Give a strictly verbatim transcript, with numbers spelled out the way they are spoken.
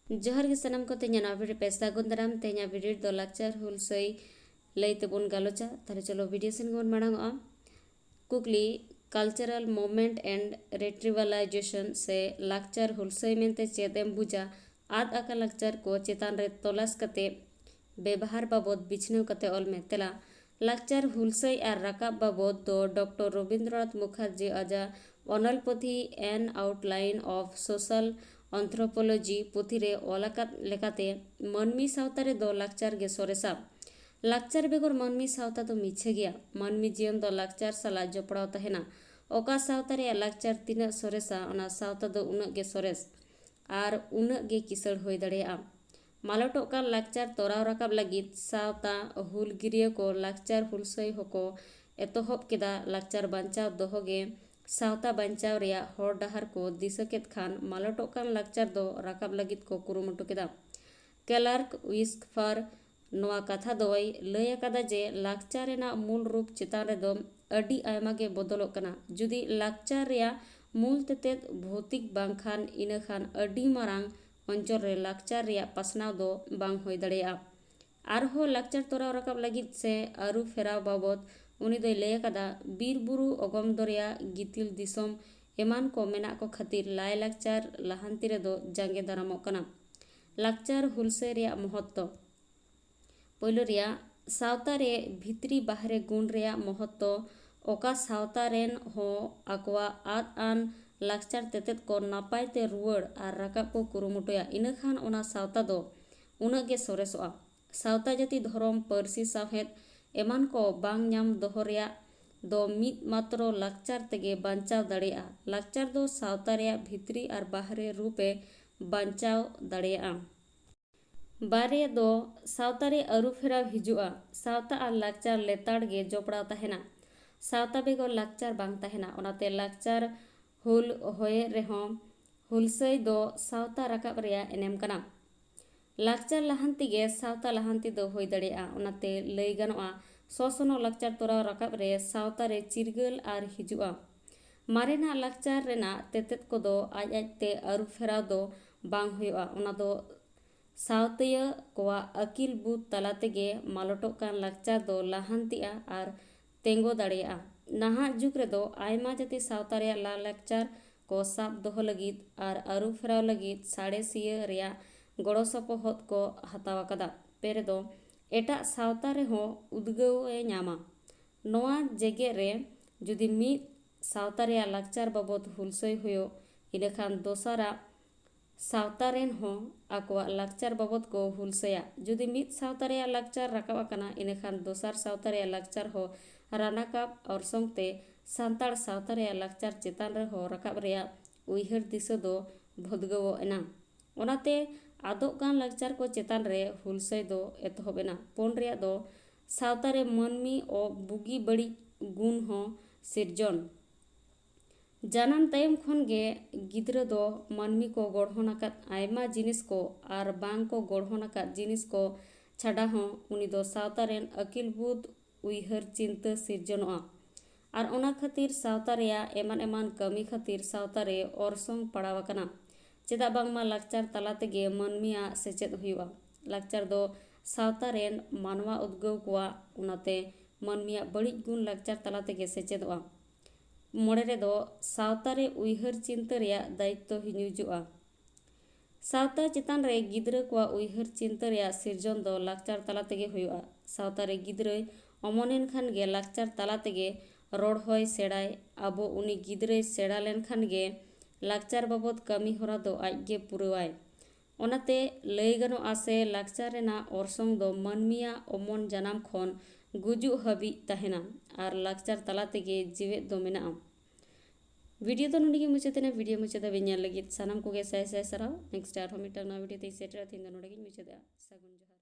ᱡᱚᱦᱟᱨ ᱜᱮ ᱥᱟᱱᱟᱢ ᱠᱚ, ᱛᱮᱦᱮᱧᱟᱜ ᱱᱚᱣᱟ video ᱯᱮ ᱥᱟᱹᱜᱩᱱ ᱫᱟᱨᱟᱢ᱾ ᱛᱮᱦᱮᱧᱟᱜ video ᱨᱮᱫᱚ ᱞᱟᱠᱪᱟᱨ ᱦᱩᱞᱥᱟᱹᱭ ᱞᱟᱹᱭ ᱛᱮᱵᱚᱱ ᱜᱟᱞᱚᱪᱟ᱾ ᱛᱟᱦᱞᱮ ᱪᱚᱞᱚ video ᱥᱮᱱ ᱜᱮᱵᱚᱱ ᱢᱟᱲᱟᱝ ᱚᱜᱼᱟ᱾ ᱠᱩᱠᱞᱤ, cultural movement and retribalization ᱥᱮ ᱞᱟᱠᱪᱟᱨ ᱦᱩᱞᱥᱟᱹᱭ ᱢᱮᱱᱛᱮ ᱪᱮᱫ ᱮᱢ ᱵᱩᱡᱟ? ᱟᱫ ᱟᱠᱟᱱ ᱞᱟᱠᱪᱟᱨ ᱠᱚ ᱪᱮᱛᱟᱱ ᱨᱮ ᱛᱚᱞᱟᱥ ᱠᱟᱛᱮ ᱵᱮᱵᱷᱟᱨ ᱵᱟᱵᱚᱫ ᱵᱤᱪᱷᱱᱟᱹᱣ ᱠᱟᱛᱮ ᱚᱞ ᱢᱮ᱾ ᱛᱮᱞᱟ, ᱞᱟᱠᱪᱟᱨ ᱦᱩᱞᱥᱟᱹᱭ ᱟᱨ ᱨᱟᱠᱟᱵ ᱵᱟᱵᱚᱫ ᱫᱚ ᱰᱚᱠᱴᱚᱨ ᱨᱚᱵᱤᱱᱫᱨᱚᱱᱟᱛᱷ ᱢᱩᱠᱷᱟᱨᱡᱤ ᱟᱡᱟᱜ ᱚᱱᱚᱞ ᱯᱩᱛᱷᱤ An Outline of Social Anthropology ᱯᱩᱛᱷᱤ ᱨᱮ ᱚᱞ ᱟᱠᱟᱫ ᱞᱮᱠᱟᱛᱮ, ᱢᱟᱹᱱᱢᱤ ᱥᱟᱶᱛᱟ ᱨᱮᱫᱚ ᱞᱟᱠᱪᱟᱨ ᱜᱮ ᱥᱚᱨᱮᱥᱟ᱾ ᱞᱟᱠᱪᱟᱨ ᱵᱮᱜᱚᱨ ᱢᱟᱹᱱᱢᱤ ᱥᱟᱶᱛᱟ ᱫᱚ ᱢᱤᱪᱷᱟᱹ ᱜᱮᱭᱟ᱾ ᱢᱟᱹᱱᱢᱤ ᱡᱤᱭᱚᱱ ᱫᱚ ᱞᱟᱠᱪᱟᱨ ᱥᱟᱞᱟᱜ ᱡᱚᱯᱲᱟᱣ ᱛᱟᱦᱮᱱᱟ᱾ ᱚᱠᱟ ᱥᱟᱶᱛᱟ ᱨᱮᱭᱟᱜ ᱞᱟᱠᱪᱟᱨ ᱛᱤᱱᱟᱹᱜ ᱥᱚᱨᱮᱥᱟ, ᱚᱱᱟ ᱥᱟᱶᱛᱟ ᱫᱚ ᱩᱱᱟᱹᱜ ᱜᱮ ᱥᱚᱨᱮᱥ ᱟᱨ ᱩᱱᱟᱹᱜ ᱜᱮ ᱠᱤᱥᱟᱹᱬ ᱦᱩᱭ ᱫᱟᱲᱮᱭᱟᱜᱼᱟ᱾ ᱢᱟᱞᱚᱴᱚᱜ ᱠᱟᱱ ᱞᱟᱠᱪᱟᱨ ᱛᱚᱨᱟᱣ ᱨᱟᱠᱟᱵ ᱞᱟᱹᱜᱤᱫ ᱥᱟᱶᱛᱟ ᱦᱩᱞᱜᱤᱨᱤᱭᱟᱹ ᱠᱚ ᱞᱟᱠᱪᱟᱨ ᱦᱩᱞᱥᱟᱹᱭ ᱦᱚᱸᱠᱚ ᱮᱛᱚᱦᱚᱵ ᱠᱮᱫᱟ᱾ ᱞᱟᱠᱪᱟᱨ ᱵᱟᱧᱪᱟᱣ ᱫᱚᱦᱚ ᱜᱮ ᱥᱟᱶᱛᱟ ᱵᱟᱧᱪᱟᱣ ᱨᱮᱭᱟᱜ ᱦᱚᱨ ᱰᱟᱦᱟᱨ ᱠᱚ ᱫᱤᱥᱟᱹ ᱠᱮᱫ ᱠᱷᱟᱱ, ᱢᱟᱞᱚᱴᱚᱜ ᱠᱟᱱ ᱞᱟᱠᱪᱟᱨ ᱫᱚ ᱨᱟᱠᱟᱵ ᱞᱟᱹᱜᱤᱫ ᱠᱚ ᱠᱩᱨᱩᱢᱩᱴᱩ ᱠᱮᱫᱟ᱾ ᱠᱞᱟᱨᱠ ᱣᱤᱥᱠᱯᱷᱟᱨ ᱱᱚᱣᱟ ᱠᱟᱛᱷᱟ ᱫᱚᱭ ᱞᱟᱹᱭ ᱟᱠᱟᱫᱟ ᱡᱮ ᱞᱟᱠᱪᱟᱨ ᱨᱮᱱᱟᱜ ᱢᱩᱞ ᱨᱩᱯ ᱪᱮᱛᱟᱱ ᱨᱮᱫᱚ ᱟᱹᱰᱤ ᱟᱭᱢᱟ ᱜᱮ ᱵᱚᱫᱚᱞᱚᱜ ᱠᱟᱱᱟ᱾ ᱡᱩᱫᱤ ᱞᱟᱠᱪᱟᱨ ᱨᱮᱭᱟᱜ ᱢᱩᱞ ᱛᱮᱛᱮᱫ ᱵᱷᱳᱣᱛᱤᱠ ᱵᱟᱝᱠᱷᱟᱱ, ᱤᱱᱟᱹᱠᱷᱟᱱ ᱟᱹᱰᱤ ᱢᱟᱨᱟᱝ ᱚᱧᱪᱚᱞ ᱨᱮ ᱞᱟᱠᱪᱟᱨ ᱨᱮᱭᱟᱜ ᱯᱟᱥᱱᱟᱣ ᱫᱚ ᱵᱟᱝ ᱦᱩᱭ ᱫᱟᱲᱮᱭᱟᱜᱼᱟ᱾ ᱟᱨᱦᱚᱸ ᱞᱟᱠᱪᱟᱨ ᱛᱚᱨᱟᱣ ᱨᱟᱠᱟᱵ ᱞᱟᱹᱜᱤᱫ ᱥᱮ ᱟᱹᱨᱩ ᱯᱷᱮᱨᱟᱣ ᱵᱟᱵᱚᱫ ᱩᱱᱤ ᱫᱚᱭ ᱞᱟᱹᱭ ᱟᱠᱟᱫᱟ, ᱵᱤᱨ ᱵᱩᱨᱩ, ᱚᱜᱚᱢ ᱫᱚᱨᱭᱟ, ᱜᱤᱛᱤᱞ ᱫᱤᱥᱚᱢ ᱮᱢᱟᱱ ᱠᱚ ᱢᱮᱱᱟᱜ ᱠᱚ ᱠᱷᱟᱹᱛᱤᱨ ᱞᱟᱭᱼᱞᱟᱠᱪᱟᱨ ᱞᱟᱦᱟᱱᱛᱤ ᱨᱮᱫᱚ ᱡᱟᱸᱜᱮ ᱫᱟᱨᱟᱢᱚᱜ ᱠᱟᱱᱟ᱾ ᱞᱟᱠᱪᱟᱨ ᱦᱩᱞᱥᱟᱹᱭ ᱨᱮᱭᱟᱜ ᱢᱚᱦᱚᱛᱛᱚ᱾ ᱯᱳᱭᱞᱳ ᱨᱮᱭᱟᱜ, ᱥᱟᱶᱛᱟ ᱨᱮ ᱵᱷᱤᱛᱨᱤ ᱵᱟᱦᱨᱮ ᱜᱩᱱ ᱨᱮᱭᱟᱜ ᱢᱚᱦᱚᱛᱛᱚ᱾ ᱚᱠᱟ ᱥᱟᱶᱛᱟ ᱨᱮᱱ ᱦᱚᱸ ᱟᱠᱚᱣᱟᱜ ᱟᱫ ᱟᱱ ᱞᱟᱠᱪᱟᱨ ᱛᱮᱛᱮᱫ ᱠᱚ ᱱᱟᱯᱟᱭ ᱛᱮ ᱨᱩᱣᱟᱹᱲ ᱟᱨ ᱨᱟᱠᱟᱵ ᱠᱚ ᱠᱩᱨᱩᱢᱩᱴᱩᱭᱟ, ᱤᱱᱟᱹᱠᱷᱟᱱ ᱚᱱᱟ ᱥᱟᱶᱛᱟ ᱫᱚ ᱩᱱᱟᱹᱜ ᱜᱮ ᱥᱚᱨᱮᱥᱚᱜᱼᱟ᱾ ᱥᱟᱶᱛᱟ ᱡᱟᱹᱛᱤ, ᱫᱷᱚᱨᱚᱢ, ᱯᱟᱹᱨᱥᱤ, ᱥᱟᱶᱦᱮᱫ ᱮᱢᱟᱱ ᱠᱚ ᱵᱟᱝ ᱧᱟᱢ ᱫᱚᱦᱚ ᱨᱮᱭᱟᱜ ᱫᱚ ᱢᱤᱫ ᱢᱟᱛᱨᱚ ᱞᱟᱠᱪᱟᱨ ᱛᱮᱜᱮ ᱵᱟᱧᱪᱟᱣ ᱫᱟᱲᱮᱭᱟᱜᱼᱟ᱾ ᱞᱟᱠᱪᱟᱨ ᱫᱚ ᱥᱟᱶᱛᱟ ᱨᱮᱭᱟᱜ ᱵᱷᱤᱛᱨᱤ ᱟᱨ ᱵᱟᱦᱨᱮ ᱨᱩᱯ ᱮ ᱵᱟᱧᱪᱟᱣ ᱫᱟᱲᱮᱭᱟᱜᱼᱟ᱾ ᱵᱟᱨᱭᱟ ᱫᱚ ᱥᱟᱶᱛᱟ ᱨᱮ ᱟᱹᱨᱩ ᱯᱷᱮᱨᱟᱣ ᱦᱤᱡᱩᱜᱼᱟ᱾ ᱥᱟᱶᱛᱟ ᱟᱨ ᱞᱟᱠᱪᱟᱨ ᱞᱮᱛᱟᱲ ᱜᱮ ᱡᱚᱯᱲᱟᱣ ᱛᱟᱦᱮᱱᱟ᱾ ᱥᱟᱶᱛᱟ ᱵᱮᱜᱚᱨ ᱞᱟᱠᱪᱟᱨ ᱵᱟᱝ ᱛᱟᱦᱮᱱᱟ᱾ ᱚᱱᱟᱛᱮ ᱞᱟᱠᱪᱟᱨ ᱦᱩᱞ ᱦᱚᱭᱮᱫ ᱨᱮᱦᱚᱸ ᱦᱩᱞᱥᱟᱹᱭ ᱫᱚ ᱥᱟᱶᱛᱟ ᱨᱟᱠᱟᱵ ᱨᱮᱭᱟᱜ ᱮᱱᱮᱢ ᱠᱟᱱᱟ᱾ ᱞᱟᱠᱪᱟᱨ ᱞᱟᱦᱟᱱᱛᱤ ᱜᱮ ᱥᱟᱶᱛᱟ ᱞᱟᱦᱟᱱᱛᱤ ᱫᱚ ᱦᱩᱭ ᱫᱟᱲᱮᱭᱟᱜᱼᱟ᱾ ᱚᱱᱟᱛᱮ ᱞᱟᱹᱭ ᱜᱟᱱᱚᱜᱼᱟ, ᱥᱚᱥᱚᱱᱚᱜ ᱞᱟᱠᱪᱟᱨ ᱛᱚᱨᱟᱣ ᱨᱟᱠᱟᱵ ᱨᱮ ᱥᱟᱶᱛᱟ ᱨᱮ ᱪᱤᱨᱜᱟᱹᱞ ᱟᱨ ᱦᱤᱡᱩᱜᱼᱟ᱾ ᱢᱟᱨᱮᱱᱟᱜ ᱞᱟᱠᱪᱟᱨ ᱨᱮᱱᱟᱜ ᱛᱮᱛᱮᱫ ᱠᱚᱫᱚ ᱟᱡ ᱟᱡᱛᱮ ᱟᱹᱨᱩ ᱯᱷᱮᱨᱟᱣ ᱫᱚ ᱵᱟᱝ ᱦᱩᱭᱩᱜᱼᱟ᱾ ᱚᱱᱟ ᱫᱚ ᱥᱟᱶᱛᱤᱭᱟᱹ ᱠᱚᱣᱟᱜ ᱟᱹᱠᱤᱞ ᱵᱩᱫᱷ ᱛᱟᱞᱟ ᱛᱮᱜᱮ ᱢᱟᱞᱚᱴᱚᱜ ᱠᱟᱱ ᱞᱟᱠᱪᱟᱨ ᱫᱚ ᱞᱟᱦᱟᱱᱛᱤᱜᱼᱟ ᱟᱨ ᱛᱮᱸᱜᱚ ᱫᱟᱲᱮᱭᱟᱜᱼᱟ᱾ ᱱᱟᱦᱟᱜ ᱡᱩᱜᱽ ᱨᱮᱫᱚ ᱟᱭᱢᱟ ᱡᱟᱹᱛᱤ ᱥᱟᱶᱛᱟ ᱨᱮᱭᱟᱜ ᱞᱟᱭᱼᱞᱟᱠᱪᱟᱨ ᱠᱚ ᱥᱟᱵ ᱫᱚᱦᱚ ᱞᱟᱹᱜᱤᱫ ᱟᱨ ᱟᱹᱨᱩ ᱯᱷᱮᱨᱟᱣ ᱞᱟᱹᱜᱤᱫ ᱥᱟᱬᱮᱥᱤᱭᱟᱹ ᱨᱮᱭᱟᱜ ᱜᱚᱲᱚ ᱥᱚᱯᱚᱦᱚᱫ ᱠᱚ ᱦᱟᱛᱟᱣ ᱟᱠᱟᱫᱟ᱾ ᱯᱮ ᱨᱮᱫᱚ ᱮᱴᱟᱜ ᱥᱟᱶᱛᱟ ᱨᱮᱦᱚᱸ ᱩᱫᱽᱜᱟᱹᱣ ᱮ ᱧᱟᱢᱟ᱾ ᱱᱚᱣᱟ ᱡᱮᱜᱮᱛ ᱨᱮ ᱡᱩᱫᱤ ᱢᱤᱫ ᱥᱟᱶᱛᱟ ᱨᱮᱭᱟᱜ ᱞᱟᱠᱪᱟᱨ ᱵᱟᱵᱚᱫ ᱦᱩᱞᱥᱟᱹᱭ ᱦᱩᱭᱩᱜ, ᱤᱱᱟᱹᱠᱷᱟᱱ ᱫᱚᱥᱟᱨᱟᱜ ᱥᱟᱶᱛᱟ ᱨᱮᱱ ᱦᱚᱸ ᱟᱠᱚᱣᱟᱜ ᱞᱟᱠᱪᱟᱨ ᱵᱟᱵᱚᱫ ᱠᱚ ᱦᱩᱞᱥᱟᱹᱭᱟ᱾ ᱡᱩᱫᱤ ᱢᱤᱫ ᱥᱟᱶᱛᱟ ᱨᱮᱭᱟᱜ ᱞᱟᱠᱪᱟᱨ ᱨᱟᱠᱟᱵ ᱟᱠᱟᱱᱟ, ᱤᱱᱟᱹᱠᱷᱟᱱ ᱫᱚᱥᱟᱨ ᱥᱟᱶᱛᱟ ᱨᱮᱭᱟᱜ ᱞᱟᱠᱪᱟᱨ ᱦᱚᱸ ᱨᱟᱱᱟᱠᱟᱵ ᱚᱨᱥᱚᱝ ᱛᱮ ᱥᱟᱱᱛᱟᱲ ᱥᱟᱶᱛᱟ ᱨᱮᱭᱟᱜ ᱞᱟᱠᱪᱟᱨ ᱪᱮᱛᱟᱱ ᱨᱮᱦᱚᱸ ᱨᱟᱠᱟᱵ ᱨᱮᱭᱟᱜ ᱩᱭᱦᱟᱹᱨ ᱫᱤᱥᱟᱹ ᱫᱚ ᱵᱷᱚᱫᱽᱜᱟᱹᱣᱚᱜ ᱮᱱᱟ᱾ ᱚᱱᱟᱛᱮ ᱟᱫᱚᱜ ᱠᱟᱱ ᱞᱟᱠᱪᱟᱨ ᱠᱚ ᱪᱮᱛᱟᱱ ᱨᱮ ᱦᱩᱞᱥᱟᱹᱭ ᱫᱚ ᱮᱛᱚᱦᱚᱵ ᱮᱱᱟ᱾ ᱯᱩᱱ ᱨᱮᱭᱟᱜ ᱫᱚ ᱥᱟᱶᱛᱟ ᱨᱮ ᱢᱟᱹᱱᱢᱤ ᱚ ᱵᱩᱜᱤ ᱵᱟᱹᱲᱤᱡ ᱜᱩᱱ ᱦᱚᱸ ᱥᱤᱨᱡᱚᱱ᱾ ᱡᱟᱱᱟᱢ ᱛᱟᱭᱚᱢ ᱠᱷᱚᱱ ᱜᱮ ᱜᱤᱫᱽᱨᱟᱹ ᱫᱚ ᱢᱟᱹᱱᱢᱤ ᱠᱚ ᱜᱚᱲᱦᱚᱱ ᱟᱠᱟᱫ ᱟᱭᱢᱟ ᱡᱤᱱᱤᱥ ᱠᱚ ᱟᱨ ᱵᱟᱝ ᱠᱚ ᱜᱚᱲᱦᱚᱱ ᱟᱠᱟᱫ ᱡᱤᱱᱤᱥ ᱠᱚ ᱪᱷᱟᱰᱟ ᱦᱚᱸ ᱩᱱᱤ ᱫᱚ ᱥᱟᱶᱛᱟ ᱨᱮᱱ ᱟᱹᱠᱤᱞ ᱵᱩᱫᱷ ᱩᱭᱦᱟᱹᱨ ᱪᱤᱱᱛᱟᱹ ᱥᱤᱨᱡᱚᱱᱚᱜᱼᱟ᱾ ᱟᱨ ᱚᱱᱟ ᱠᱷᱟᱹᱛᱤᱨ ᱥᱟᱶᱛᱟ ᱨᱮᱭᱟᱜ ᱮᱢᱟᱱ ᱮᱢᱟᱱ ᱠᱟᱹᱢᱤ ᱠᱷᱟᱹᱛᱤᱨ ᱥᱟᱶᱛᱟ ᱨᱮ ᱚᱨᱥᱚᱝ ᱯᱟᱲᱟᱣ ᱟᱠᱟᱱᱟ᱾ ᱪᱮᱫᱟᱜ ᱵᱟᱝᱢᱟ ᱞᱟᱠᱪᱟᱨ ᱛᱟᱞᱟ ᱛᱮᱜᱮ ᱢᱟᱹᱱᱢᱤᱭᱟᱜ ᱥᱮᱪᱮᱫ ᱦᱩᱭᱩᱜᱼᱟ᱾ ᱞᱟᱠᱪᱟᱨ ᱫᱚ ᱥᱟᱶᱛᱟ ᱨᱮᱱ ᱢᱟᱱᱣᱟ ᱩᱫᱽᱜᱟᱹᱣ ᱠᱚᱣᱟ, ᱚᱱᱟᱛᱮ ᱢᱟᱹᱱᱢᱤᱭᱟᱜ ᱵᱟᱹᱲᱤᱡ ᱜᱩᱱ ᱞᱟᱠᱪᱟᱨ ᱛᱟᱞᱟ ᱛᱮᱜᱮ ᱥᱮᱪᱮᱫᱚᱜᱼᱟ᱾ ᱢᱚᱬᱮ ᱨᱮᱫᱚ ᱥᱟᱶᱛᱟ ᱨᱮ ᱩᱭᱦᱟᱹᱨ ᱪᱤᱱᱛᱟᱹ ᱨᱮᱭᱟᱜ ᱫᱟᱭᱤᱛᱛᱚ ᱦᱤᱧᱩᱡᱚᱜᱼᱟ᱾ ᱥᱟᱶᱛᱟ ᱪᱮᱛᱟᱱ ᱨᱮ ᱜᱤᱫᱽᱨᱟᱹ ᱠᱚᱣᱟᱜ ᱩᱭᱦᱟᱹᱨ ᱪᱤᱱᱛᱟᱹ ᱨᱮᱭᱟᱜ ᱥᱤᱨᱡᱚᱱ ᱫᱚ ᱞᱟᱠᱪᱟᱨ ᱛᱟᱞᱟ ᱛᱮᱜᱮ ᱦᱩᱭᱩᱜᱼᱟ᱾ ᱥᱟᱶᱛᱟ ᱨᱮ ᱜᱤᱫᱽᱨᱟᱹᱭ ᱚᱢᱚᱱᱮᱱ ᱠᱷᱟᱱ ᱜᱮ ᱞᱟᱠᱪᱟᱨ ᱛᱟᱞᱟ ᱛᱮᱜᱮ ᱨᱚᱲ ᱦᱚᱸᱭ ᱥᱮᱬᱟᱭ᱾ ᱟᱵᱚ ᱩᱱᱤ ᱜᱤᱫᱽᱨᱟᱹᱭ ᱥᱮᱬᱟ ᱞᱮᱱᱠᱷᱟᱱ ᱜᱮ ᱞᱟᱠᱪᱟᱨ ᱵᱟᱵᱚᱫ ᱠᱟᱹᱢᱤ ᱦᱚᱨᱟ ᱫᱚ ᱟᱡ ᱜᱮ ᱯᱩᱨᱟᱹᱣᱟᱭ᱾ ᱚᱱᱟᱛᱮ ᱞᱟᱹᱭ ᱜᱟᱱᱚᱜᱼᱟ ᱥᱮ ᱞᱟᱠᱪᱟᱨ ᱨᱮᱱᱟᱜ ᱚᱨᱥᱚᱝ ᱫᱚ ᱢᱟᱹᱱᱢᱤᱭᱟᱜ ᱚᱢᱚᱱ ᱡᱟᱱᱟᱢ ᱠᱷᱚᱱ ᱜᱩᱡᱩᱜ ᱦᱟᱹᱵᱤᱡ ᱛᱟᱦᱮᱱᱟ ᱟᱨ ᱞᱟᱠᱪᱟᱨ ᱛᱟᱞᱟ ᱛᱮᱜᱮ ᱡᱤᱣᱮᱫ ᱫᱚ ᱢᱮᱱᱟᱜᱼᱟ᱾ ᱵᱷᱤᱰᱤᱭᱳ ᱫᱚ ᱱᱚᱰᱮ ᱜᱮ ᱢᱩᱪᱟᱹᱫ ᱮᱱᱟ᱾ ᱵᱷᱤᱰᱤᱭᱳ ᱢᱩᱪᱟᱹᱫ ᱫᱷᱟᱹᱵᱤᱡ ᱧᱮᱞ ᱞᱟᱹᱜᱤᱫ ᱥᱟᱱᱟᱢ ᱠᱚᱜᱮ ᱥᱟᱭ ᱥᱟᱭ ᱥᱟᱨᱦᱟᱣ᱾ ᱱᱮᱠᱥᱴ ᱟᱨᱦᱚᱸ ᱢᱤᱫᱴᱟᱝ ᱱᱟᱣᱟ ᱵᱷᱤᱰᱤᱭᱳ ᱛᱮᱧ ᱥᱮᱴᱮᱨᱟ᱾ ᱛᱮᱦᱮᱧ ᱫᱚ ᱱᱚᱰᱮ ᱜᱤᱧ ᱢᱩᱪᱟᱹᱫᱮᱜᱼᱟ᱾ ᱥᱟᱹᱜᱩᱱ ᱡᱚᱦᱟᱨ᱾